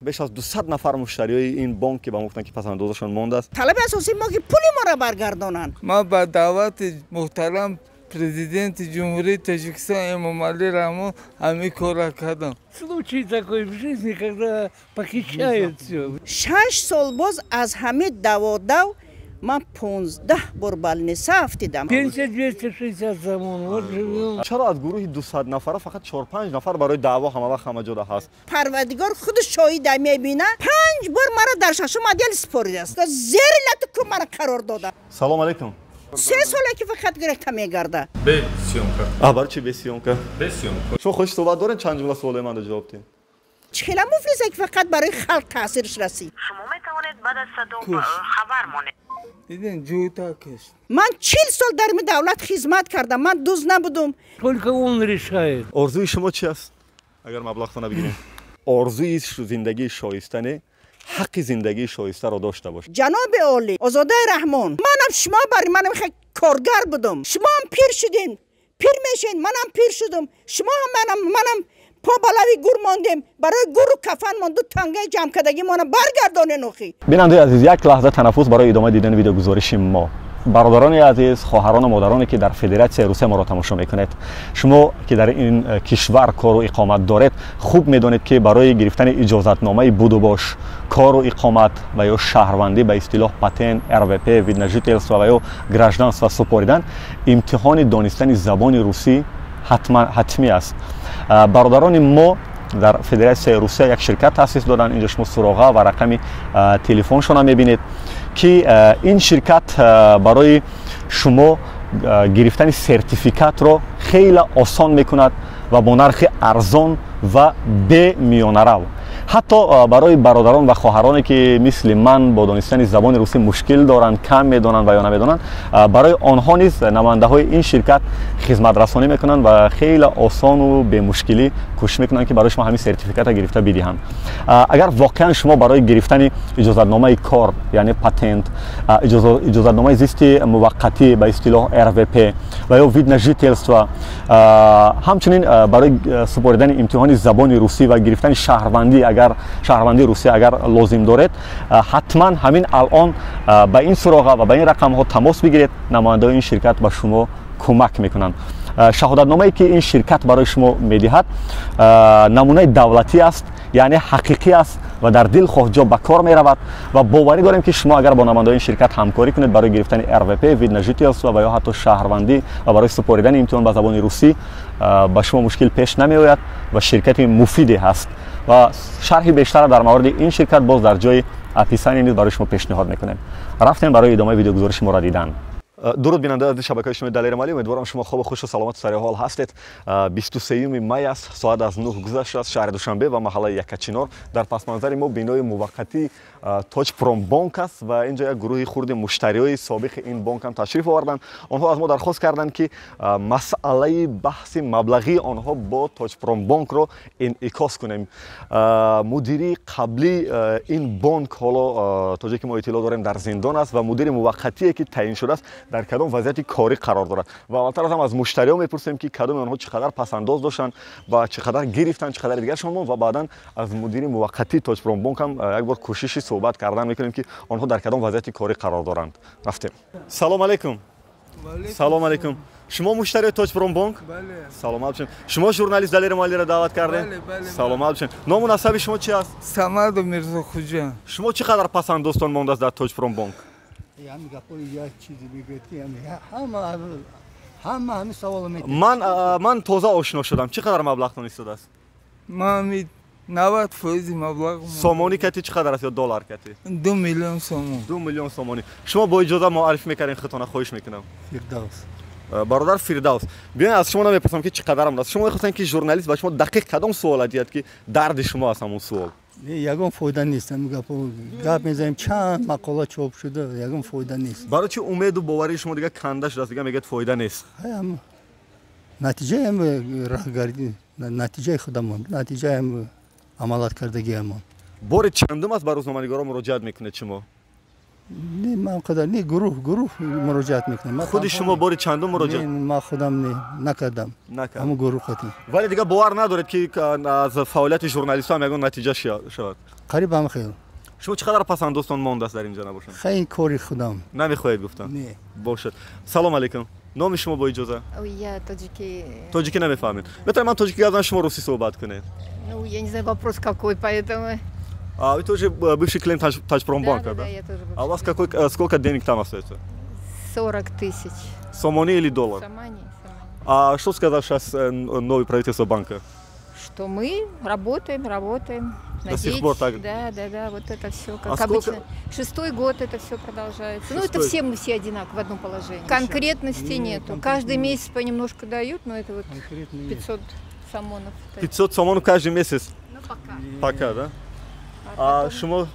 Беш аз 200 нафар муштариёи ин бонк, ки ба мо гуфтанд, ки пасандозашон мондааст. Талаби асосии мо, ки пули моро баргардонанд. Ман ба даъвати муҳтарам Президенти Ҷумҳурии Тоҷикистон Эмомалӣ Раҳмон ҳамин корро кардам. Случай такой в жизни, когда похищают все. 6 сол боз аз ҳамин даводав ман 15 бор больница афтидам. Пенсия 260 сомон, вот живем. Чаро аз гурӯҳи 200 нафара фақат 4-5 нафар барои даъво ҳамавақт ҳамаҷода ҳаст? Парвардигор худу шоҳида, мебина, панҷ бор мара дар шашум отдел супоридааст, зери лату кӯб мара қарор дода. Салом алейкум. 3 соле ки фақат гирехта мегарда. Бе съёмка. А барои чи бе съёмка? Бе съёмка. Шумо хоҳиш суҳбат дорем, чанд ҷумла суолои манда ҷавоб диҳем. Чӣ хела муфлисе, ки фақат барои халқ таъсирш расид. Шумо метавонед баъд аз садо хабар монед. Диден, ҷӯта кашт. Ман 40 сол дар ин давлат хизмат кардам, ман дузд набудум. Только он решает. Орзуи шумо чи аст, агар маблағтона бигирем? Орзуи зиндагии шоиста не, ҳаққи зиндагии шоистаро дошта бош. Ҷаноби олӣ Озодаи Раҳмон, манам шумо бари манам коргар будум. Шумоам пир шудем, пир мешен, манам пир шудум, шумо ҳам, манам, манам по балави гур мондем. Барои гуру кафан монду тангаи ҷамъкардагимона баргардонен охи. Бинандаи азиз, як лаҳза танаффус барои идома дидани видеогузориши мо. Бародарони азиз, хоҳарону модароне, ки дар Федератсияи Русия моро тамошо мекунед, шумо ки дар ин кишвар кору иқомат доред, хуб медонед, ки барои гирифтани иҷозатномаи будубош, кору иқомат ва ё шаҳрвандӣ, ба истилоҳ патент, РВП, вид на жительство ва ё гражданство супоридан, имтиҳони донистани забони русӣ ҳатмӣ аст. Бародарони мо дар Федератсияи Русия як ширкат таъсис доданд. Инҷо шумо суроға ва рақами телефоншона мебинед, ки ин ширкат барои шумо гирифтани сертификатро хеле осон мекунад ва бо нархи арзон ва бемиёнарав. Ҳатто барои бародарон ва хоҳароне, ки мисли ман бо донистани забони русӣ мушкил доранд, кам медонанд ва ё намедонанд, барои онҳо низ намояндаҳои ин ширкат хизматрасонӣ мекунанд ва хеле осону бемушкилӣ кӯшиш мекунанд, ки барои шумо ҳамин сертификатро гирифта бидиҳанд. Агар воқеан шумо барои гирифтани иҷозатномаи кор, яъне патент, иҷозатномаи зисти муваққатӣ, ба истилоҳ РВП ва ё вид на жительство, ҳамчунин барои супоридани имтиҳони забони русӣ ва гирифтани шаҳрвандӣ, агар шаҳрвандии Русия агар лозим доред, ҳатман ҳамин алон ба ин суроға ва ба ин рақамҳо тамос бигиред. Намояндаҳои ин ширкат ба шумо кӯмак мекунанд. Шаҳодатномае, ки ин ширкат барои шумо медиҳад, намунаи давлатӣ аст, яъне ҳақиқӣ аст ва дар дилхоҳ ҷо ба кор меравад. Ва боварӣ дорем, ки шумо агар бо намояндаҳои ин ширкат ҳамкорӣ кунед барои гирифтани РВП, вид на жительство ва ё ҳатто шаҳрвандӣ ва барои супоридани имтиҳон ба забони русӣ, ба шумо мушкил пеш намеояд ва ширкати муфиде ҳаст. Ва шарҳи бештара дар мавриди ин ширкат боз дар ҷои описание низ барои шумо пешниҳод мекунем. Рафтем барои идомаи видеогузориши моро дидан. Дуруд, бинандаи азизи шабакаи шумо Далери Малӣ. Умедворам, шумо хобу хушу саломату сариҳол ҳастед. 23-юми май аст, соат аз 9 гузаштааст. Шаҳри Душанбе ва маҳаллаи Якачинор. Дар пасманзари мо бинои муваққатии Тоҷпромбонк аст ва инҷо як гурӯҳи хурди муштариҳои собиқи ин бонк ҳам ташриф оварданд. Онҳо аз мо дархост карданд, ки масъалаи баҳси маблағии онҳо бо Тоҷпромбонкро инъикос кунем. Мудири қаблии ин бонк ҳоло, то ҷое ки мо иттилоъ дорем, дар зиндон аст ва мудири муваққатие, ки таъин шудааст, дар кадом вазъияти корӣ қарор дорад. Ва аввалтар аз ҳама аз муштариҳо мепурсем, ки кадоми онҳо чӣ қадар пасандоз доштанд ва чӣ қадар гирифтанд, чӣ қадари дигаршон монд. Ва баъдан аз мудири муваққатии Тоҷпромбонк ҳам як бор кӯшиши суҳбат кардан мекунем, ки онҳо дар кадом вазъияти корӣ қарор доранд. Рафтем. Салом алейкум. Салом алейкум. Шумо муштарии Тоҷпромбонк? Саломат бошед. Шумо журналист Далери Малиро даъват кардем. Саломат бошед. Ному насаби шумо чи аст? Самаду Мирзохуҷа. Шумо чӣ қадар пасандозтон мондааст дар Тоҷпромбонк? Ҳамин гапҳои як чизе мегӯяд, ки ҳама ҳамин саволо метиҳад. Ман тоза ошно шудам. Чӣ қадар маблағтон истодааст? Ман 90 фоизи маблағ. Сомонӣ кати чӣ қадар аст ё доллар кати? 2 миллион сомон. 2 миллион сомонӣ. Шумо бо иҷоза муаррифӣ мекардем худтона, хоҳиш мекунам. Фирдавс. Бародар Фирдавс, биёед, аз шумо намепурсам, ки чӣ қадарам аст. Шумо мехостем, ки журналист ба шумо дақиқ кадом суола диҳад, ки дарди шумо аст ҳамон суол. Ягон фоида нест. Ҳамин гапо гап мезанем, чанд мақола чоп шуда, ягон фоида нест. Барои чи умеду боварии шумо дига канда шудааст, дига мегӯяд, фоида нест? Натиҷаи раҳгардӣ, натиҷаи худамон, натиҷаи амалат кардагиамон. Бори чандум аст ба рӯзноманигорон муроҷиат мекунед шумо? Не, ман қадар не, гурӯҳ муроҷиат мекунам. Худи шумо бори чандум муроҷиат? Не, ман худам не, накардам. Ҳамун гурӯҳ қатӣ. Вале дигар бовар надоред, ки аз фаъолияти журналистҳо ҳам ягон натиҷа шавад? Қариб ҳам хел. Шумо чӣ қадар пасандозтон мондааст дар инҷа набошад? Хай, ин кори худам. Намехоҳед гуфтан? Не. Бошад. Салом алейкум. Номи шумо бо иҷоза? Я тоҷики. Тоҷикӣ намефаҳмед. Метавонед ман тоҷикӣ гап занам, шумо русӣ суҳбат кунед? Ну, я не знаю, вопрос какой, поэтому. А вы тоже бывший клиент Таджпромбанка, да? Да, я тоже бывший. А у вас сколько денег там остается? 40 тысяч. Сомони или доллар? Сомони. А что сказал сейчас новый правительство банка? Что мы работаем, работаем. До сих пор так? Да, вот это все, как обычно. 6-й год это все продолжается. Ну, это все, мы все одинаково в одном положении. Конкретности нету. Каждый месяц понемножку дают, но это вот 500 сомонов. 500 сомонов каждый месяц? Ну, пока. Пока, да? А шумо?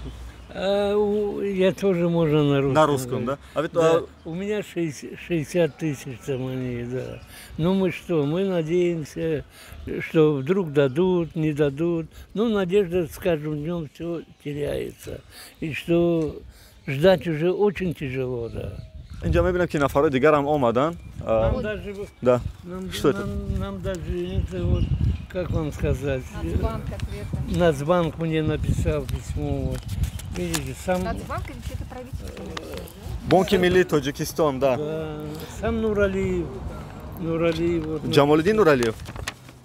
Я тоже можно на русском. На русском, да? А ведь, да. У меня 60 тысяч сомони, да. Ну мы что, мы надеемся, что вдруг дадут, не дадут. Ну, надежда с каждым днем все теряется. И что ждать уже очень тяжело, да. Инҷа мебинам, ки нафарои дигар ҳам омаданд. Нам даже, да. Нам, что это? Нам даже это вот, как вам сказать? Нацбанк ответ. Нацбанк мне написал письмо. Вот. Видите, сам... Нацбанк или что-то правительство? Бонки Милли Тоҷикистон, да. Да. Сам Нуралиев. Нуралиев. Вот, Джамолиддин Нуралиев.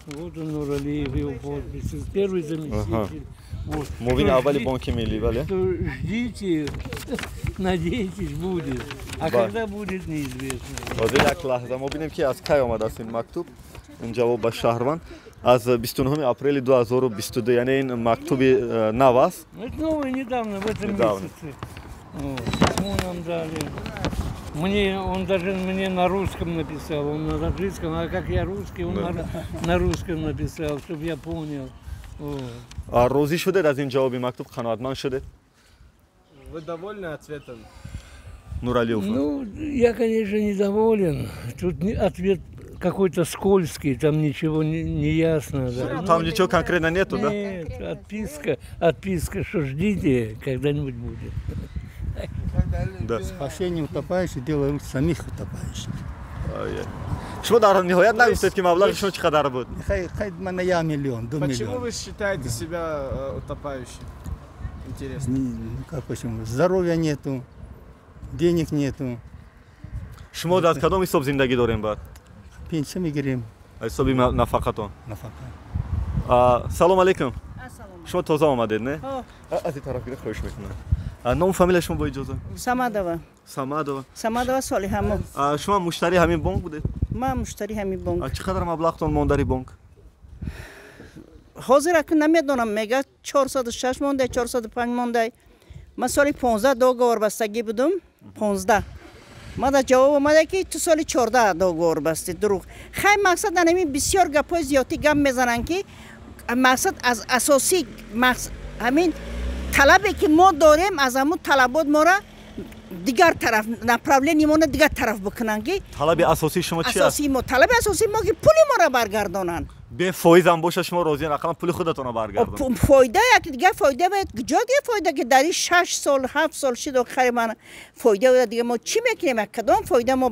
Вот он, Нуралиев, его подпись. Первый заместитель. Ага. Вот. Муовини аввали Бонки Милли, бале? Что ждите, надейтесь, будет. А когда будет, неизвестно. Ҳозир як лаҳза мо бинем, ки аз кай омадааст ин мактуб. Ин ҷавоб ба шаҳрванд аз 29 апрели 2022, яъне ин мактуби нав аст. Это новое, недавно, в этом месяце. Письмо нам дали. Мне, он даже мне на русском написал, он на таджикском, а как я русский, он на русском написал, чтобы я понял. Розӣ шудед аз ин ҷавоби мактуб, қаноатманд шудед? Вы довольны ответом? Нуралиев. Ну, я, конечно, недоволен. Тут ответ какой-то скользкий, там ничего не ясно. Да. Там ничего конкретно нету, да? Нет, отписка, что ждите, когда-нибудь будет. Да. Спасение утопающих, дело рук самих утопающих. Шумо дар ниҳоят нагуфтед, ки маблағи шумо чӣ қадар буд? Хай, мана я миллион, 2 миллиона. Почему вы считаете себя утопающим? Интересно. Как почему? Здоровья нету, денег нету. Шумо аз кадом ҳисоб зиндагӣ дорем баъд? Пенсия мегирем. Ҳисоби нафақатон? Нафақа. Салом алейкум. Шумо тоза омадед, не? Аз ин тараф гиред, хоҳиш мекунам. Ному фамилия шумо бо иҷоза? Самадова. Самадова. Самадова Солиҳамо. Шумо муштари ҳамин бонк будед? Ман муштари ҳамин бонк. Чӣ қадар маблағтон монд дар ин бонк? Ҳозир акун намедонам, мега 406 мондай, 405 мондай. Ман соли 15 договор бастагӣ будум, 15. Мада ҷавоб омада, ки ту соли 14 договор басти, дурӯғ. Хай, мақсад ҳамин, бисёр гапҳои зиёдтӣ гап мезананд, ки мақсад аз асосӣ ҳамин талабе, ки мо дорем, аз ҳамун талабот мора дигар тараф, направление моро дигар тараф бикунанд, ки талаби асосии шумо чи аст? Асосии мо, талаби асосии мо, ки пули моро баргардонанд. Бефоизам бошад, шумо розиен, ақаллан пули худатонро баргардонанд? Фоида як дигар фоида бояд, куҷо дигар фоида, ки дар ин 6 сол, 7 сол шид, охари ман фоида дига мо чӣ мекунем? Кадом фоида? Мо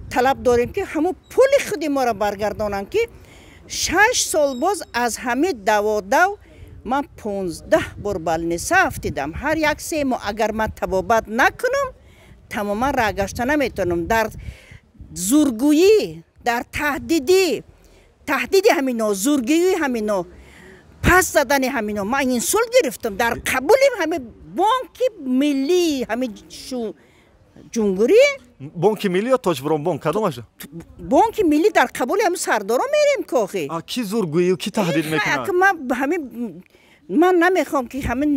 талаб дорем, ки ҳамун пули худи моро баргардонанд, ки 6 сол боз аз ҳамин даводав ман 15 бор балниса афтидам. Ҳар як 3 моҳ агар ман табобат накунам, тамоман раҳ гашта наметавонам. Дар зургӯӣ, дар таҳдиди ҳамино, зургӯии ҳамино, пас задани ҳамино ман инсулт гирифтам. Дар қабули ҳами бонки миллии ҳами ҷумҳурӣ. Бонки миллӣ ё Тоҷбромбонк, кадомаш? Бонки миллӣ, дар қабули ҳами сардоро мерем кохи. Ки зургӯию ки таҳдид мекунад? Ман ҳамин, ман намехоҳам, ки ҳамин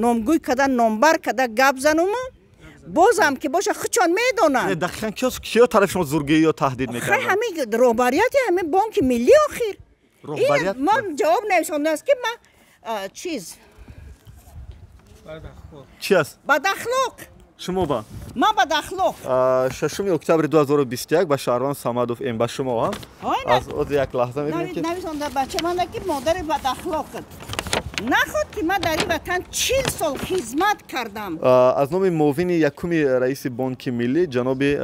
номгӯй када, номбар када гап зануму, бозам ки боша, худшон медонанд. Дақиқан киё тарафи шумо зургӯӣ ё таҳдид мекарданд? Ҳамин роҳбарияти ҳамин бонки миллӣ охир. Ман ҷавоб нависондааст, ки ман чиз чи аст? Бадахлоқ. Шумо ба? Ман бадахлоқ. 6 октябри 2021 ба шаҳрванд Самадов М, ба шумо, аз ози як лаҳза мебинем, ки нависонда бача манда, ки модари бадахлоқ. Наход ки ман дар ин ватан 40 сол хизмат кардам. Аз номи муовини якуми раиси Бонки Миллӣ ҷаноби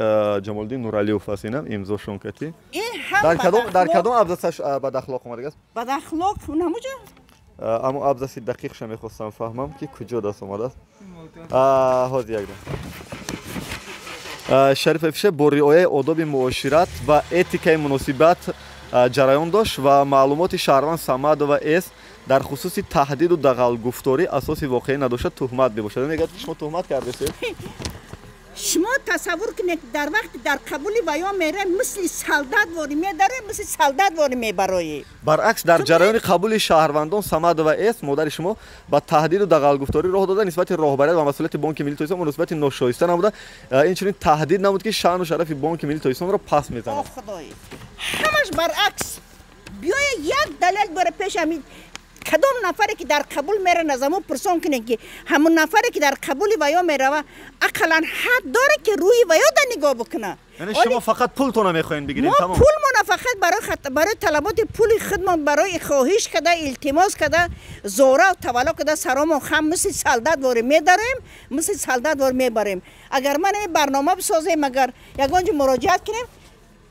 Ҷамолиддин Нуралиев аст, инам имзошон кати. Дар кадом абзасаш бадахлоқ омадагааст? Бадахлоқ намуҷа? Аммо абзаси дақиқша мехостам фаҳмам, ки куҷо даст омадааст. Ҳозир як дам. Шариф Афиша бо риояи одоби муошират ва этикаи муносибат ҷараён дошт ва маълумоти шаҳрванд Самадова С дар хусуси таҳдиду дағалгуфторӣ асоси воқеӣ надошта, туҳмат мебошад. Мегӯяд, ки шумо туҳмат кардесед. Шумо тасаввур кунед, дар вақти дар қабули ваё мераем, мисли солдат ворӣ медароем, мисли солдат ворӣ мебароӣ. Баръакс, дар ҷараёни қабули шаҳрвандон Самадова С модари шумо ба таҳдиду дағалгуфторӣ роҳ дода, нисбати роҳбарият ва масъулияти Бонки Миллии Тоҷикистон муносибати ношоиста намуда, инчунин таҳдид намуд, ки шаъну шарафи Бонки Миллии Тоҷикистонро пас мезанад. О худои, ҳамаш баръакс. Биёя як далел бора пеш ҳамин кадом нафаре ки дар қабул меран, аз ҳамон пурсон кунед, ки ҳамон нафаре ки дар қабули ваё мерава, ақаллан ҳад дорад, ки рӯи ваё да нигоҳ бикунад. Яъне шумо фақат пултона мехоҳед бигиред? Мо пулмона фақат барои талаботи пули худмон, барои хоҳиш карда, илтимос карда, зора тавалло карда, саромон хам, мисли солдат ворӣ медароем, мисли солдат ворӣ мебарем. Агар ман ин барнома бисозем, агар ягон ҷо муроҷиат кунем,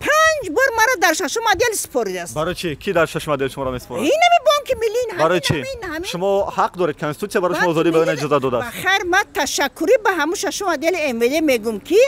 5 бор маро дар шашум отдел супоридааст. Барои чӣ? Ки дар шашум отдел шуморо месупорад? Инами Бонки Миллӣ. Барои чӣ? Шумо ҳақ доред, конститутсия барои шумо озодии баён иҷоза додааст. Бахайр, ман ташаккурӣ ба ҳамун шашум отдели МВД мегӯм, ки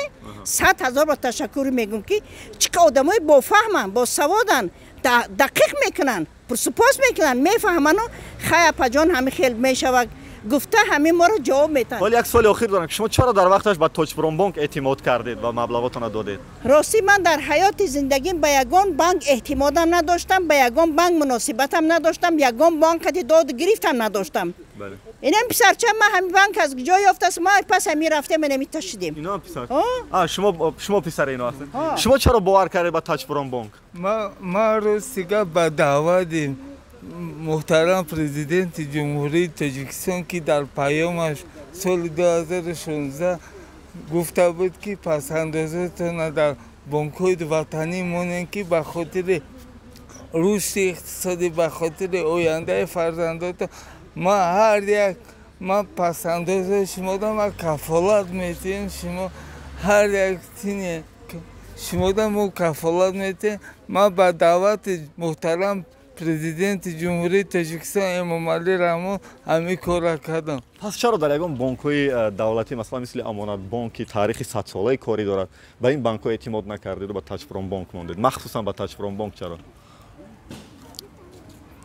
100 000 бор ташаккурӣ мегӯм, ки чӣ қа одамои бофаҳманд, босаводанд, дақиқ мекунанд, пурсупос мекунанд, мефаҳманду хай, апаҷон, ҳамин хел мешавад гуфта, ҳамин моро ҷавоб метаҳанд. Ҳоло як суоли охир дорам, ки шумо чаро дар вақташ ба Тоҷпромбонк эътимод кардед ва маблағотонро додед? Ростӣ, ман дар ҳаёти зиндагим ба ягон банк эътимодам надоштам, ба ягон банк муносибатам надоштам, ягон банк қади доду гирифтам надоштам. Инам писарча ман ҳамин банк аз куҷо ёфтааст, ма пас ҳамин рафтем, инами ташидем. Ино писар? Шумо писари ино ҳастед? Шумо чаро бовар кардед ба Тоҷпромбонк? Ман ростига ба даъвати муҳтарам президенти Ҷумҳурии Тоҷикистон, ки дар паёмаш соли 2016 гуфта буд, ки пасандозотонро дар бонкҳои ватанӣ монед, ки ба хотири рушди иқтисодӣ, ба хотири ояндаи фарзандотон, ман ҳар як ман пасандозои шуморо ман кафолат метиҳем, шумо ҳар як тине шуморо мо кафолат метиҳем. Ман ба даъвати муҳтарам президенти Ҷумҳурии Тоҷикистон Эмомалӣ Раҳмон ҳамин корро кардам. Пас чаро дар ягон бонкҳои давлатӣ, масалан мисли Амонатбонк, ки таърихи садсолаи корӣ дорад, ба ин банкҳо эътимод накардеду ба Таҷпромбонк мондед? Махсусан ба Таҷпромбонк чаро?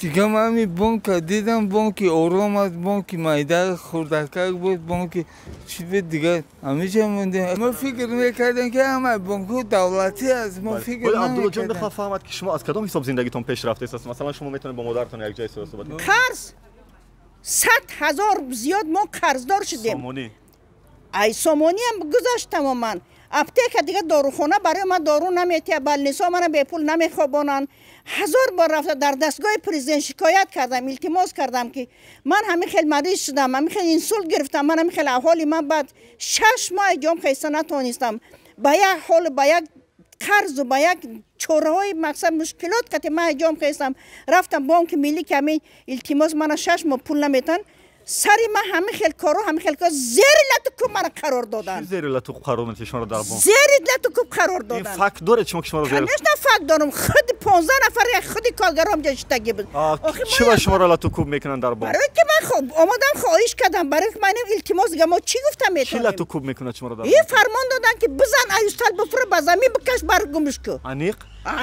Дигар ман ҳамин бонка дидам, бонки ором аст, бонки майда хурдакак буд, бонки чӣ буд, дигар ҳамиҷа мондем. Мо фикр мекардем, ки ҳамаи бонкҳо давлатӣ аст, мо фикр Абдуллоҷон, мехоҳам фаҳмад, ки шумо аз кадом ҳисоб зиндагитон пеш рафтааст? Масалан, шумо метавонед бо модаратон якҷоя суҳбат кунед. Қарз 100 000 зиёд мо қарздор шудем. Сомонӣ? Ай, сомониам гузашт тамоман. Аптека, дигар дорухона барои ман дору наметиҳад, больницаҳо мана бепул намехобонанд. 1000 бор рафта дар дастгоҳи президент шикоят кардам, илтимос кардам, ки ман ҳамин хел мариз шудам, ҳамин хел инсулт гирифтам, ман ҳамин хел аҳволи ман баъд 6 моҳ ҷом хеста натонистам. Ба як ҳол, ба як қарзу ба як чораҳои мақсад мушкилот қати ман ҷом хестам, рафтам Бонки Миллӣ, ки ҳамин илтимос, мана 6 моҳ пул наметан. Сари ман ҳамин хел коро, ҳамин хел кор, зери лату кӯб мана қарор доданд. Зери лату кӯб қарор медиҳед шуморо дар бонк? Зери лату кӯб қарор доданд. Ин факт доред шумо, ки шуморо зери? Конечно, факт дорам. Худи 15 нафар худи коргаром ҷа шиштагӣ буд. Чӣ ба шуморо лату кӯб мекунанд дар бонк? Барои ки ман омадам, хоҳиш кардам, барои ки ман илтимос, дига мо чӣ гуфта метавонем? Чӣ лату кӯб мекунад шуморо дар бонк? Ин фармон доданд, ки бизан, аюстал бифура, ба замин бикаш, бар гумш ку. Аниқ?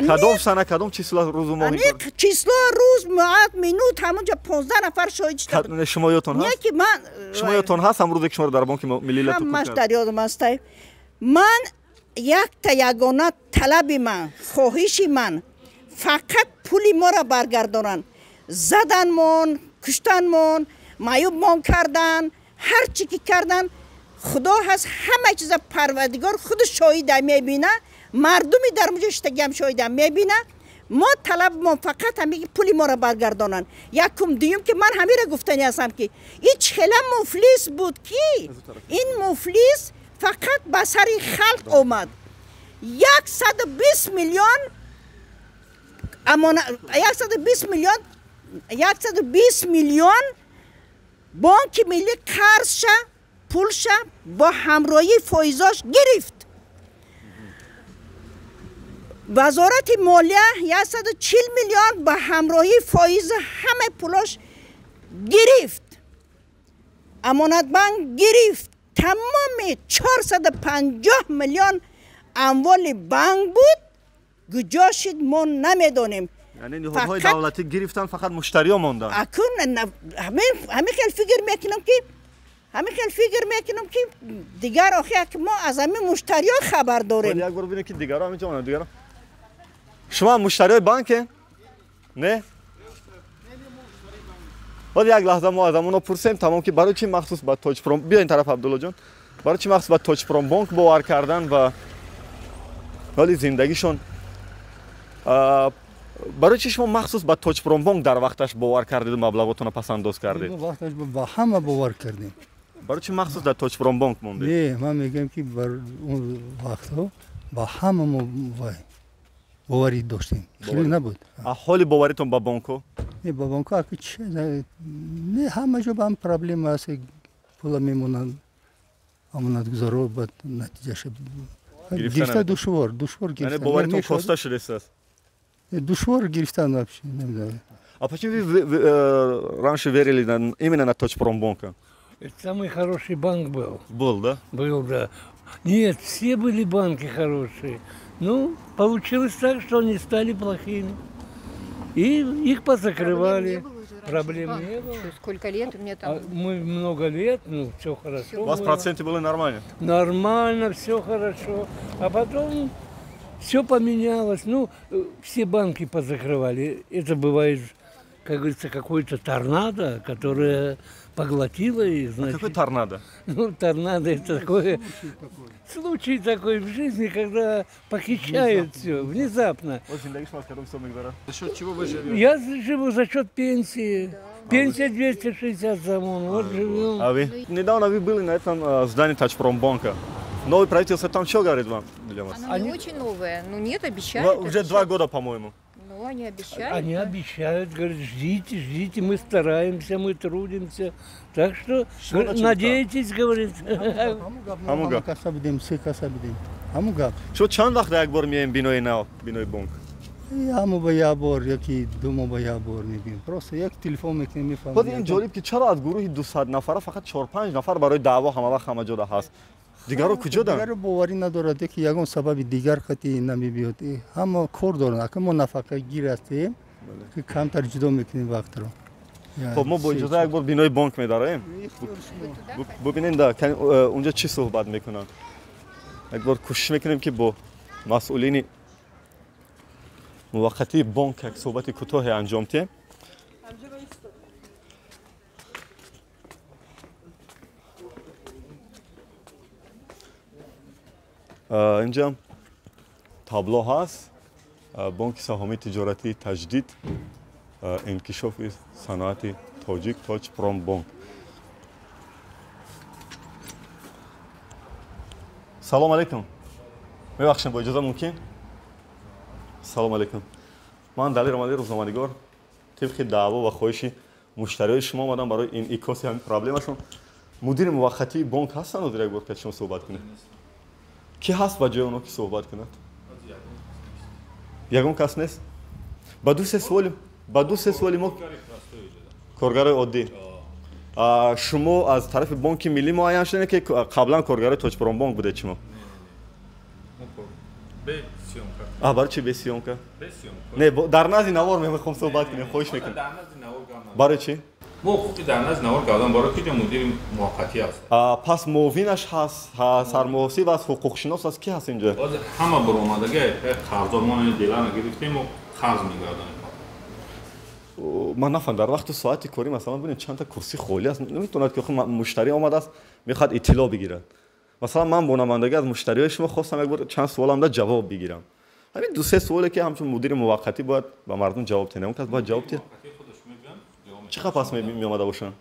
Кадом сана, кадом число, рӯзу моҳ? Аниқ число, рӯз, моат, минут, ҳамонҷо 15 нафар шоҳид шуда. Шумо ёдтон ҳаст? Не, ки ман шумо ёдтон ҳаст ҳам рӯзе, ки шуморо дар Бонки Миллӣ лату кӯб? Ҳамаш дар ёдам аст. Ман якта ягона талаби ман, хоҳиши ман фақат пули моро баргардонанд. Заданмон, куштанмон, маъюбмон кардан, ҳар чӣ ки кардан, худо ҳаст, ҳама чиза Парвардигор худу шоҳида мебина, мардуми дар муҷо шиштагиам шоҳида мебина. Мо талабмон фақат ҳамин ки пули моро баргардонанд. Якум. Дуюм, ки ман ҳамира гуфтани ҳастам, ки ин хела муфлис буд, ки ин муфлис фақат ба сари халқ омад. 120 миллион, 120 миллион, 120 миллион. Бонки миллӣ қарзша, пулша бо ҳамроҳии фоизош гирифт. Вазорати молия 140 миллион ба ҳамроҳии фоизи ҳамаи пулош гирифт. Амонатбанк гирифт. Тамоми 450 миллион амволи банк буд, куҷо шид мо намедонем. Яъне ниҳодҳои давлатӣ гирифтан, фақат муштариё монданд. Акун ҳамин хел фикр мекунам ки ҳамин хел фикр мекунам ки дигар охи мо аз ҳамин муштариё хабар дорем. Як бор бинед ки дигаро ҳаминҷо монанд, дигаро. Шумо муштариёи банке? Не? Ҳозир як лаҳза мо аз ҳамоно пурсем, тамом ки барои чӣ махсус ба Тоҷпром, биё ин тараф Абдуллоҷон, барои чӣ махсус ба Тоҷпромбонк бовар кардан ва ҳоли зиндагишон, барои чӣ шумо махсус ба Тоҷпромбонк дар вақташ бовар кардед, маблағотонро пасандоз кардед? Вақташ ба ҳама бовар кардем. Барои чӣ махсус дар Тоҷпромбонк мондед? Не, ман мегӯям ки бар он вақтҳо ба ҳама мо боварӣ доштем. Хеле набуд. А ҳоли боваритон ба бонкҳо? Не, ба бонкҳо аки чи не, ҳама ҷо ба ҳам проблема аст, пула мемонанд, амонатгузоро ба натиҷаша гирифта душвор, душвор гирифтан. Яъне боваритон коста шудааст? Душвор гирифтан вообще, намедонам. А почему вы раньше верили именно на Тоҷпромбонка? Это самый хороший банк был. Был, да? Был, да. Нет, все были банки хорошие. Ну, получилось так, что они стали плохими. И их позакрывали. Проблем не было. Сколько лет у меня там? Мы много лет, ну, все хорошо. У вас проценты были нормально? Нормально, все хорошо. А потом все поменялось. Ну, все банки позакрывали. Это бывает, как говорится, какой-то торнадо, которое поглотило их. Значит. А какой торнадо? Ну, торнадо это такое... Случай такой в жизни, когда похищают все внезапно. За счет чего вы живете? Я живу за счет пенсии. Да. Пенсия 260 сомон, вот живем. А вы? Недавно вы были на этом здании Таджпромбанка. Новое правительство там что говорит вам для вас? Оно не очень новое. Ну нет, обещают. Уже 2 года, по-моему. Ну, они обещают. Они обещают, говорят, ждите, ждите, мы стараемся, мы трудимся. Так что, надейтесь, говорит. Что чанд вақт як бор меем бинои нав, бинои бонк? Ҳамо ба як бор, яки ду моҳ ба як бор мебинем. Просто як телефон мекунем, мефаҳмем. Худ ин ҷолиб ки чаро аз гурӯҳи 200 нафара фақат 4-5 нафар барои даъво ҳама вақт ҳама ҷода ҳаст. Дигаро куҷо доранд? Дигаро боварӣ надорад, ки ягон сабаби дигар қатъи намебиёд. Ҳама кор доранд. Ака мо нафақагир ҳастем, ки камтар ҷудо мекунем вақтро. Хоб, мо бо иҷоза як бор бинои бонк медароем. Бубинем, да, унҷа чӣ суҳбат мекунанд. Як бор кӯшиш мекунем ки бо масъулини муваққатии бонк як суҳбати кӯтоҳе анҷом диҳем. Инҷа табло ҳаст. Бонки саҳомии тиҷоратии таҷдид, инкишофи саноати тоҷик, Тоҷпромбонк. Салом алейкум. Мебахшем, бо иҷоза мумкин? Салом алейкум. Ман Далер Омадӣ, рӯзноманигор. Тибқи даъво ва хоҳиши муштариҳои шумо омадам барои инъикоси ҳамин проблемашон. Мудири муваққатии бонк ҳастанд? Ҳозир як бор ки шумо суҳбат кунед. Ки ҳаст ба ҷои оно ки суҳбат кунад? Ягон кас нест? Ба ду се суоли мо коргарои оддӣ. Шумо аз тарафи Бонки Миллӣ муайян шудед ки қаблан коргарои Тоҷпромбонк будед шумо? Барои чӣ без съёмка? Не, дар назди навор мехоҳам суҳбат кунем, хоҳиш мекунам. Барои чӣ? Мо ҳуқуқи дар назди навор кардан барои ки мудири муваққатӣ аст. Пас муовинаш ҳаст, сармуҳосиб аст, ҳуқуқшинос аст, ки ҳаст инҷо? Ҳозир ҳама баромадага қарздор мо делана гирифтем ва қарз мегардонем. Ман нафаҳмидам, дар вақту соати корӣ масалан бинед чанд та курсӣ холӣ аст, наметавонад ки муштарӣ омадааст, мехоҳад иттилоъ бигирад. Масалан ман бо намояндагӣ аз муштариҳои шумо хостам як бор чанд суолам да ҷавоб бигирам. Ҳамин ду се суоле ки ҳамчун мудири муваққатӣ бояд ба мардум ҷавоб диҳем, он кас бояд ҷавоб диҳад. Чӣ қадр пас меомада бошанд?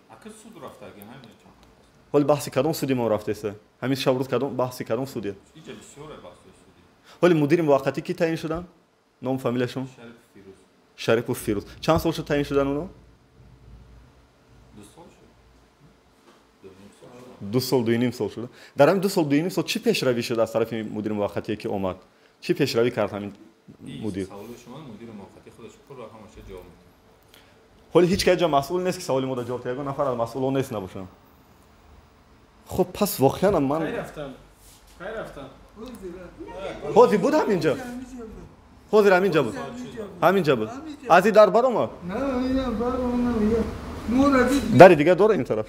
Ҳоли баҳси кадом суди мо рафтеста? Ҳамин шаб рӯз кадом баҳси кадом суди? Ҳоли мудири муваққатӣ ки таъин шуданд? Ном фамилияшон? Шарипов Фирӯз. Чанд сол шуд таъин шудан оно? 2 сол шуд. 2 сол 2.5 сол шуда. Дар ҳамин 2 сол 2.5 сол чӣ пешравӣ шуд аз тарафи мудири муваққатие ки омад? Чӣ пешравӣ кард ҳамин мудир? Саволи шумо мудири муваққатӣ худаш пурра ҳамаша ҷавоб медиҳад. Ҳоли ҳеҷ кас ҷо масъул нест ки саволи мо да ҷавоб диҳад. Ягон нафар аз масъулон нест набошам. Хуб пас воқеан ман кай рафтам? Ҳозир буд ҳаминҷо? Ҳозир ҳаминҷо буд. Ҳаминҷо буд. Аз ин дар баромад? Не, инам баромад. Дари дигар дора ин тараф.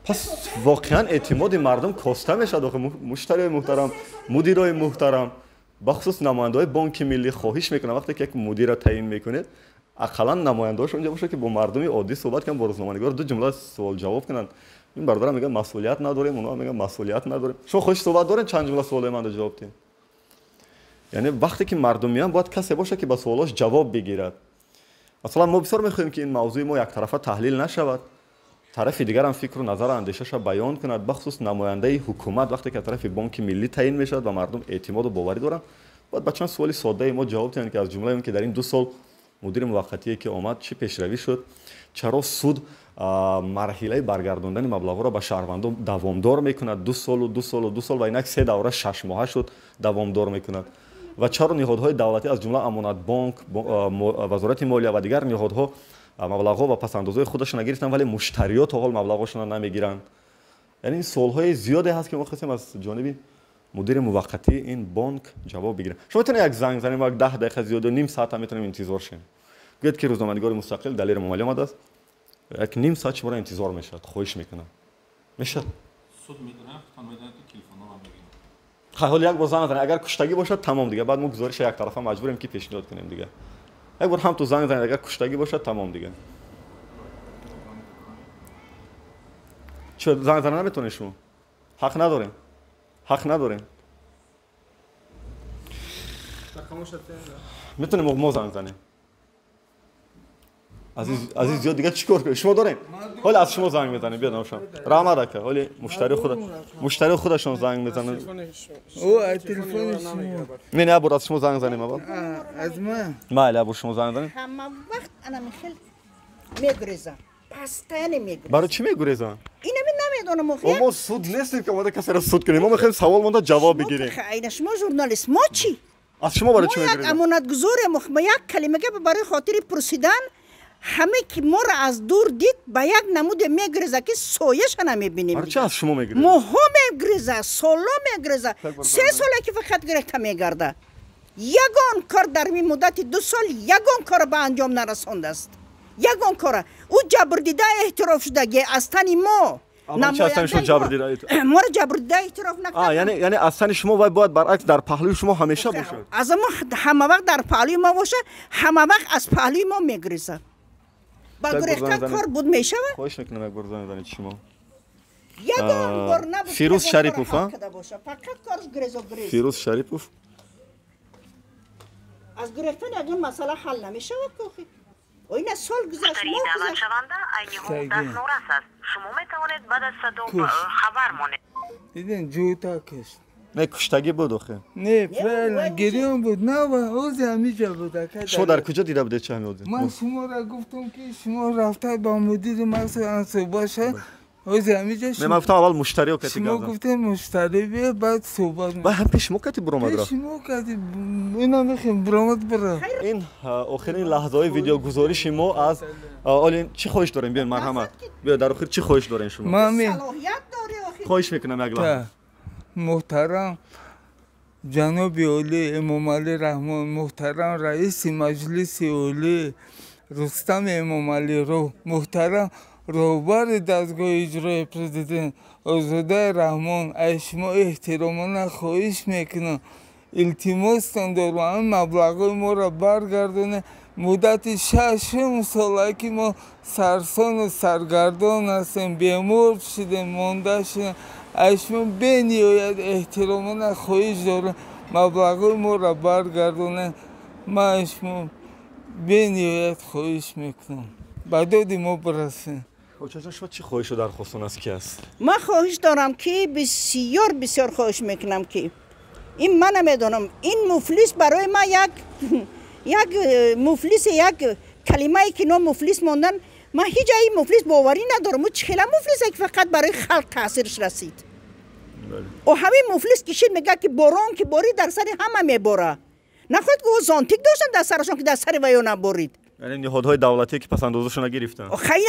Пас воқеан эътимоди мардум коста мешавад. Охе муштариёи муҳтарам, мудирои муҳтарам, бахусус намояндаҳои Бонки Миллӣ хоҳиш мекунам вақте ки як мудирро таъин мекунед, ақаллан намояндаҳош онҷо бошад ки бо мардуми оддӣ суҳбат кунанд, бо рӯзноманигор ду ҷумла суол ҷавоб кунанд. Ин бародарам мегӯяд масъулият надорем, онҳо мегӯянд масъулият надорем. Шумо хоҳиш суҳбат доред, чанд ҷумла суолои ман ҷавоб диҳед? Яъне вақте ки мардум меоянд, бояд касе бошад ки ба суолош ҷавоб бигирад. Масалан мо бисёр мехоҳем ки ин мавзӯи мо яктарафа таҳлил нашавад, тарафи дигарам фикру назару андешаша баён кунад, бахусус намояндаи ҳукумат вақте ки аз тарафи Бонки Миллӣ таъин мешавад ва мардум эътимоду боварӣ доранд, бояд ба чанд суоли соддаи мо ҷавоб диҳанд ки аз ҷумлаи он ки дар ин 2 сол мудири муваққатие ки омад чӣ пешравӣ шуд, чаро суд марҳилаи баргардондани маблағҳоро ба шаҳрвандон давомдор мекунад 2 солу 2 солу 2 сол ва инак 3 давра 6 моҳа шуд давомдор мекунад, ва чаро ниҳодҳои давлатӣ аз ҷумла Амонатбонк, Вазорати молия ва дигар ниҳодҳо маблағҳо ва пасандозҳои худашонро гирифтанд, вале муштариё то ҳол маблағҳошонро намегиранд. Яъне ин суолҳои зиёде ҳаст ки мо хостем аз ҷониби мудири муваққатии ин бонк ҷавоб бигирем. Шумо метавонед як занг занем, як 10 дақиқа зиёд, ним соат ҳам метавонем интизор шем. Гӯяд ки рӯзноманигори мустақил Далер Эмомалӣ омадааст, як ним соат шуморо интизор мешавад, хоҳиш мекунам. Мешавад? Суд медонад, худтон медонад ки телефонҳоро мегирад. Ҳол як бор занг занед, агар куштагӣ бошад тамом дигар, баъд мо гузориша яктарафа маҷбурем ки пешниҳод кунем дигар. Як бор ҳам ту занг занед, агар куштагӣ бошад тамом дигар. Чӣ занг зана наметавонед шумо? Ҳақ надорем. Ҳақ надорем. Метавонем мо занг занем. Азиз зиёд дигар чӣ кор кунем? Шумо дорем? Ҳоло аз шумо занг мезанем, биёд намошам. Раҳмат ака, ҳоли муштари худашон занг мезананд. О, телефони шумо. Не, не, бор аз шумо занг занем аввал. Аз ман? Майли, або шумо занг занем. Ҳама вақт ана михел мегурезам. Постоянно мегурезам. Барои чӣ мегурезам? Инами намедонам охир. Мо суд нестем ки омада касеро суд кунем. Мо мехоҳем савол монда ҷавоб бигирем. Айна шумо журналист, мо чӣ? Аз шумо барои чӣ мегурезам? Мо як амонатгузорем, мо як калима гап барои хотири пурсидан ҳаме ки моро аз дур дид ба як намуде мегреза ки сояша намебинем. Барои чӣ аз шумо мегреза? Моҳҳо мегреза, солҳо мегреза, 3 сола ки фақат гирехта мегарда. Ягон кор дар ин муддати 2 сол ягон корро ба анҷом нарасондааст. Ягон кора. Ӯ ҷабрдида эътироф шудаги аз тани мо. Моро ҷабрдида эътироф накард. Яъне аз тани шумо вай бояд баръакс дар паҳлӯи шумо ҳамеша бошад. Аз мо ҳама вақт дар паҳлӯи мо бошад, ҳама вақт аз паҳлӯи мо мегрезад. Ба гурехтан кор буд мешавад? Хоҳиш мекунам як бор занг занед шумо. Ягон бор набуд. Фирӯз Шарипов, а? Фақат корш грезо грез. Фирӯз Шарипов. Аз гурехтан ягон масъала ҳал намешавад кохи. Ина сол гузашт, моҳ гузашт. Даъватшаванда айни ҳол дастнорас аст. Шумо метавонед баъд аз садо хабар монед. Диден ҷӯта кушт. Не, куштагӣ буд охе. Не, правильно, гирён буд. На, ози ҳамиҷа буд. Шумо дар куҷо дида будед чӣ ҳамин одим? Ман шуморо гуфтам ки шумо рафта ба мудири махсус суҳбат шавед. Ози ҳамиҷа. Не, ман гуфтам аввал муштариё кати гап. Шумо гуфтем муштари биё, баъд суҳбат. Баъд ҳам пеш шумо кати буромад рафт. Пеш шумо кати ина мехем буромад бара. Ин охирин лаҳзаҳои видеогузориши мо аз оли чӣ хоҳиш дорем? Биёед марҳамат. Биё дар охир чӣ хоҳиш дорем шумо? Ман салоҳият дорӣ охир. Хоҳиш мекунам як лаҳза. Муҳтарам ҷаноби олӣ Эмомалӣ Раҳмон, муҳтарам раиси Маҷлиси Олӣ Рустам Эмомалӣ, муҳтарам роҳбари дастгоҳи иҷрои президент Озодаи Раҳмон, аз шумо эҳтиромона хоҳиш мекунам, илтимостон дорам ҳамин маблағҳои моро баргардонед. Муддати 6 сола ки мо сарсону саргардон ҳастем, бемор шудем, монда шудем. Аз шумо бениҳоят эҳтиромона хоҳиш дорам маблағҳои моро баргардонед. Ман аз шумо бениҳоят хоҳиш мекунам, ба доди мо бирасед. Очаҷон, шумо чӣ хоҳишу дархостон аз ки аст? Ман хоҳиш дорам ки бисёр бисёр хоҳиш мекунам ки ин ман намедонам, ин муфлис барои ман як муфлис, як калимае ки ном муфлис мондан Ман ҳеҷ ҷои муфлис боварӣ надорам. Ӯ чӣ хела муфлисе ки фақат барои халқ таъсираш расид. Ӯ ҳамин муфлис кишид, мегӯяд ки борон ки борид, дар сари ҳама мебора. Нахоҳад ки ӯ зонтик доштан дар сарашон, ки дар сари ваё наборид. Яъне ниҳодҳои давлатие ки пасандозашона гирифтанд. Хай,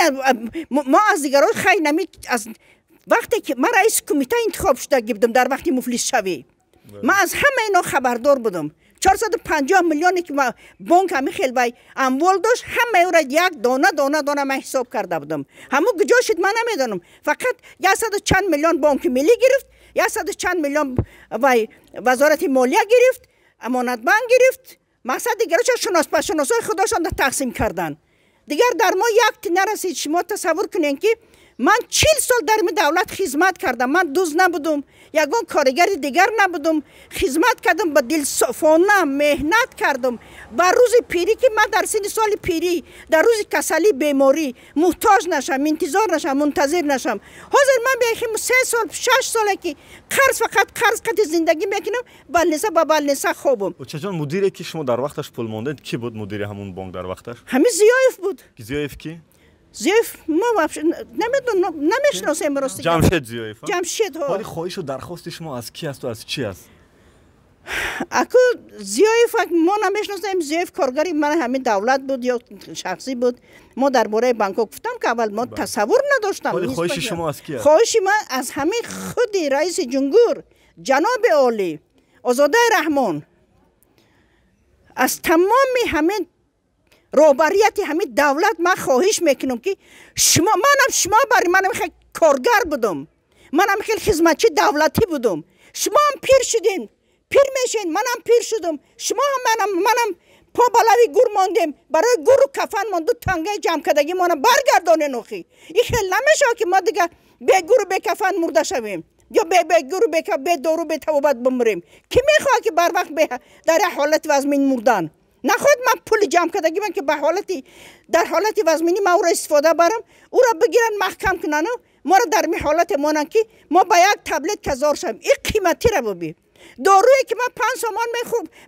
мо аз дигарон хай нами. Аз вақте ки ман раиси кумита интихоб шуда будам, дар вақти муфлисшавӣ ман аз ҳама ино хабардор будам. 450 миллионе ки бонк ҳамин хел вай амвол дошт, ҳамаи ӯро як дона дона дона ман ҳисоб карда будам. Ҳамун куҷо шуд, ман намедонам. Фақат яксаду чанд миллион бонки миллӣ гирифт, яксаду чанд миллион вай вазорати молия гирифт, амонатбанк гирифт. Мақсад дигароча шинос ба шиносои худошон тақсим карданд. Дигар дар мо як ти нарасид. Шумо тасаввур кунед, ки ман 40 сол дар ин давлат хизмат кардам. Ман дузд набудум, ягон коригари дигар набудум. Хизмат кардам, ба дилсофона меҳнат кардам. Ба рӯзи пирӣ, ки ман дар синни соли пирӣ, дар рӯзи касалӣ, беморӣ муҳтоҷ нашам, интизор нашам, мунтазир нашам. Ҳозир ман бехи 3 сол, 6 соле ки қарз, фақат қарз қати зиндагӣ мекунам, больница ба больница хобам. Очаҷон, мудире ки шумо дар вақташ пул мондед, кӣ буд мудири ҳамун бонк дар вақташ? Ҳамин Зиёев буд. Зиёев ки? Зиёев мо вообще намедонам, намешиносем, рости. Ҷамшед Зиёев? Ҷамшед, ҳо. Ҳоли хоҳишу дархости шумо аз кӣ асту аз чӣ аст? Аку Зиёев мо намешиносем. Зиёев коргари ман ҳамин давлат буд ё шахсӣ буд. Мо дар бораи банкҳо гуфтам, ки аввал мо тасаввур надоштам. Ҳоли хоҳиши шумо аз кӣ аст? Хоҳиши ман аз ҳамин худи раиси ҷумҳур, ҷаноби олӣ Озодаи Раҳмон, аз тамоми ҳамин роҳбарияти ҳамин давлат ман хоҳиш мекунам, ки шумо, манам шумо бари манам хел коргар будум, манам хел хизматчи давлатӣ будум. Шумо ҳам пир шудин, пир мешин, манам пир шудум. Шумо ҳам манам по ба лави гур мондем. Барои гуру кафан мон ду тангаи ҷамъкардагимона баргардонен. Охи, ин хел намешавад, ки мо дигар бе гуру бе кафан мурда шавем ё бе гуру бе дору, бе табобат бимирем. Кӣ мехоҳад, ки барвақт дар як ҳолати вазмин мурдан? Нахоҳад ман пули ҷамъ кардагиман, ки ба ҳолати дар ҳолати вазминӣ ман ӯро истифода барам, ӯро бигиранд, маҳкам кунану моро дар ми ҳолате монанд, ки мо ба як таблетка зор шавем. Ин қиматира бубин. Доруе ки ман 5 сомон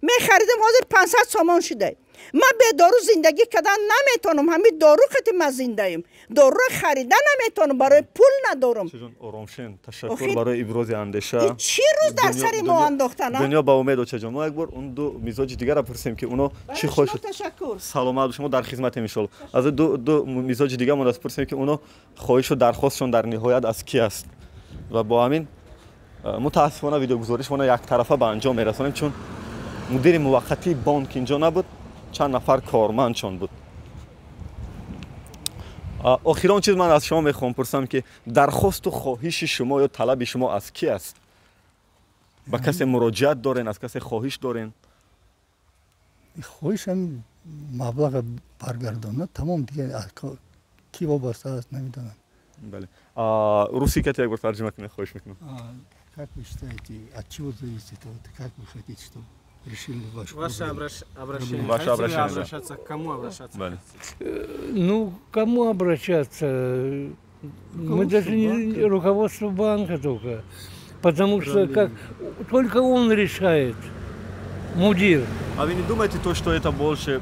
мехаридам, ҳозир 500 сомон шуда. Ман бе дору зиндагӣ кардан наметавонам. Ҳамин дору қати ман зиндаем. Доруро харида наметавонам, барои пул надорам. Оромшен, ташаккур барои ибрози андеша. Чӣ рӯз дар сари мо андохтан. Дунё ба умед, очаҷон. Мо як бор он ду мизоҷи дигарро пурсем, ки оно чӣ хоҳиш. Ташаккур. Саломат, шумо дар хизматем, иншолло. Аз ду мизоҷи дигар монд, пурсем, ки оно хоҳишу дархостшон дар ниҳоят аз кӣ аст. Ва бо ҳамин мутаассифона видеогузоришмона яктарафа ба анҷом мерасонем, чун мудири муваққатии бонк инҷо набуд, чанд нафар кормандшон буд. Охирон чиз, ман аз шумо мехоҳам пурсам, ки дархосту хоҳиши шумо ё талаби шумо аз кӣ аст? Ба касе муроҷиат дорен, аз касе хоҳиш дорен? Хоҳишам маблаға баргардонад, тамом. Дигар кӣ вобаста аст, намедонам. Бале, русӣ кати як бор тарҷима кунед, хоҳиш мекунам. Как вы считаете, от чего зависит, вот, как вы хотите, чтобы решили вашу Ваше обращение. Ваше обращение, обращаться, к кому обращаться? Бале. Ну, к кому обращаться? Мы даже не руководство банка только. Потому что как только он решает, мудир. А вы не думаете, то, что это больше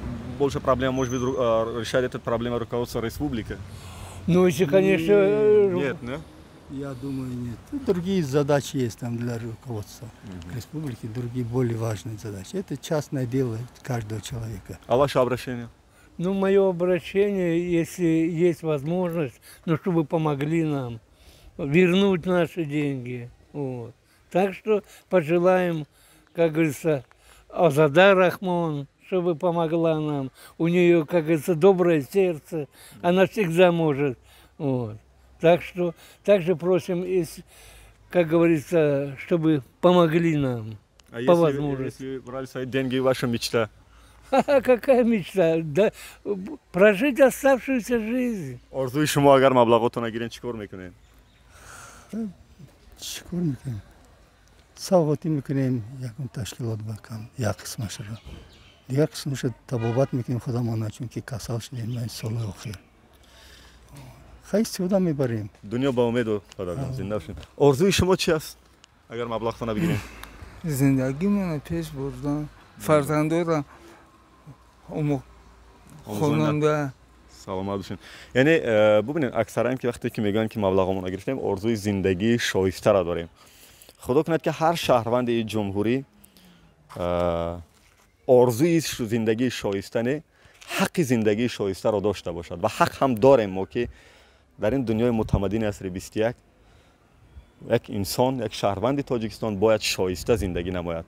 проблема, может быть, решает эта проблема руководства республики? Ну, если, конечно... Нет, не? Я думаю, нет. Другие задачи есть там для руководства республики, другие более важные задачи. Это частное дело каждого человека. А ваше обращение? Ну, мое обращение, если есть возможность, ну, чтобы помогли нам вернуть наши деньги. Вот. Так что пожелаем, как говорится, Азада Рахмон, чтобы помогла нам. У нее, как говорится, доброе сердце, она всегда может. Вот. Так что также просим, как говорится, чтобы помогли нам А по если, возможности. если брали свои деньги, ваша мечта? Какая мечта? Да, прожить оставшуюся жизнь. Орзуи шумо, агар маблағотона гирен, чӣ кор мекунед? Чӣ кор мекунем? Савғотӣ мекунем ягон ташкилот ба кам як қисмашро, дигар қисмашро табобат мекунем худамона, чунки касал шудем ин солҳои охир. Хай, истифода мебарем. Дунё ба умеду, падарҷон, зинда бошед. Орзуи шумо чи аст, агар маблағтона бигирем? Зиндагимона пеш бурдан, фарзандора хононда. Саломат бошед. Яъне бубинед, аксаран ки вақте ки мегӯянд, ки маблағомона гирифтем, орзуи зиндагии шоистаро дорем. Худо кунад, ки ҳар шаҳрванди ҷумҳурӣ орзуи зиндагии шоиста не, ҳаққи зиндагии шоистаро дошта бошад. Ва ҳақ ҳам дорем мо, ки дар ин дунёи мутамаддини асри 21 як инсон, як шаҳрванди Тоҷикистон бояд шоиста зиндагӣ намояд.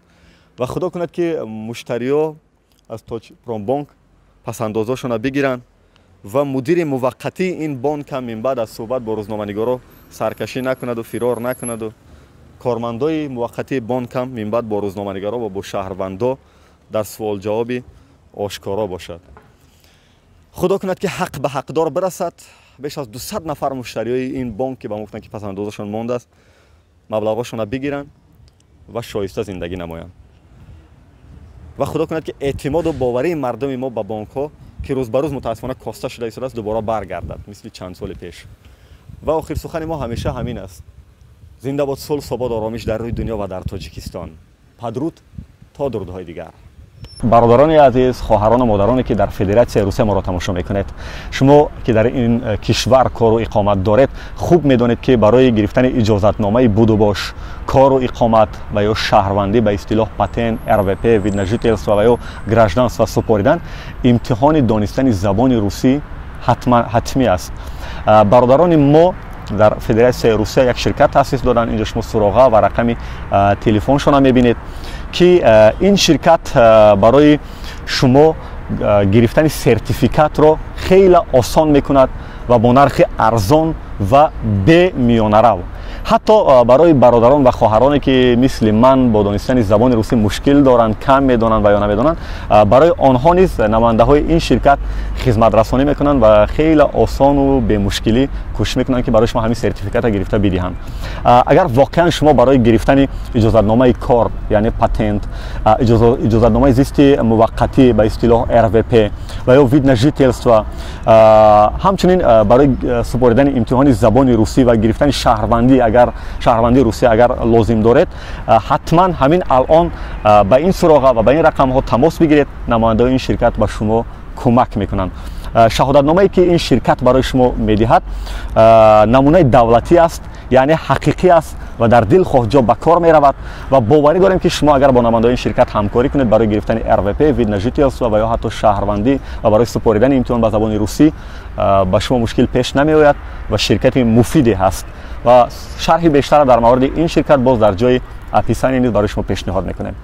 Ва Худо кунад, ки муштариё аз Тоҷпромбонк пасандозошонро бигиранд ва мудири муваққатии ин бонк ҳам минбаъд аз суҳбат бо рӯзноманигоро саркашӣ накунаду фирор накунаду кормандои муваққатии бонк ҳам минбаъд бо рӯзноманигоро ва бо шаҳрвандо дар суолҷавоби ошкоро бошад. Худо кунад, ки ҳақ ба ҳақдор бирасад. Беш аз 200 нафар муштариёи ин бонк, ки ба мо гуфтанд, ки пасандозашон мондааст, маблағҳошонро бигиранд ва шоиста зиндагӣ намоянд. Ва Худо кунад, ки эътимоду боварии мардуми мо ба бонкҳо, ки рӯз ба рӯз мутаассифона коста шуда истодааст, дубора баргардад, мисли чанд соли пеш. Ва охир сухани мо ҳамеша ҳамин аст: зинда бод сулҳ, субот, оромиш дар рӯи дунё ва дар Тоҷикистон. Падруд, то дурудҳои дигар. Бародарони азиз, хоҳарону модароне, ки дар Федератсияи Русия моро тамошо мекунед, шумо ки дар ин кишвар кору иқомат доред, хуб медонед, ки барои гирифтани иҷозатномаи будубош, кору иқомат ва ё шаҳрвандӣ, ба истилоҳ патент, РВП, вид на жительство ва ё гражданство супоридан, имтиҳони донистани забони русӣ ҳатмӣ аст. Бародарони мо дар Федератсияи Русия як ширкат таъсис доданд. Инҷо шумо суроға ва рақами телефоншонро мебинед, ки ин ширкат барои шумо гирифтани сертификатро хеле осон мекунад ва бо нархи арзон ва бемиёнарав. Ҳатто барои бародарон ва хоҳароне, ки мисли ман бо донистани забони русӣ мушкил доранд, кам медонанд ва ё намедонанд, барои онҳо низ намояндаҳои ин ширкат хизматрасонӣ мекунанд ва хеле осону бемушкилӣ кӯшиш мекунанд, ки барои шумо ҳамин сертификатро гирифта бидиҳанд. Агар воқеан шумо барои гирифтани иҷозатномаи кор, яъне патент, иҷозатномаи зисти муваққатӣ, ба истилоҳ РВП ва ё вид на жительство, ҳамчунин барои супоридани имтиҳони забони русӣ ва гирифтани шаҳрвандӣ, агар шаҳрвандии Русия агар лозим доред, ҳатман ҳамин алон ба ин суроға ва ба ин рақамҳо тамос бигиред. Намояндаҳои ин ширкат ба шумо кӯмак мекунанд. Шаҳодатномае, ки ин ширкат барои шумо медиҳад, намунаи давлатӣ аст, яъне ҳақиқӣ аст ва дар дилхоҳ ҷо ба кор меравад. Ва боварӣ дорем, ки шумо агар бо намояндаҳои ин ширкат ҳамкорӣ кунед, барои гирифтани РВП, вид на жительство ва ё ҳатто шаҳрвандӣ ва барои супоридани имтиҳон ба забони русӣ ба шумо мушкил пеш намеояд. Ва ширкати муфиде ҳаст ва шарҳи бештара дар мавриди ин ширкат боз дар ҷои описание низ барои шумо пешниҳод мекунем.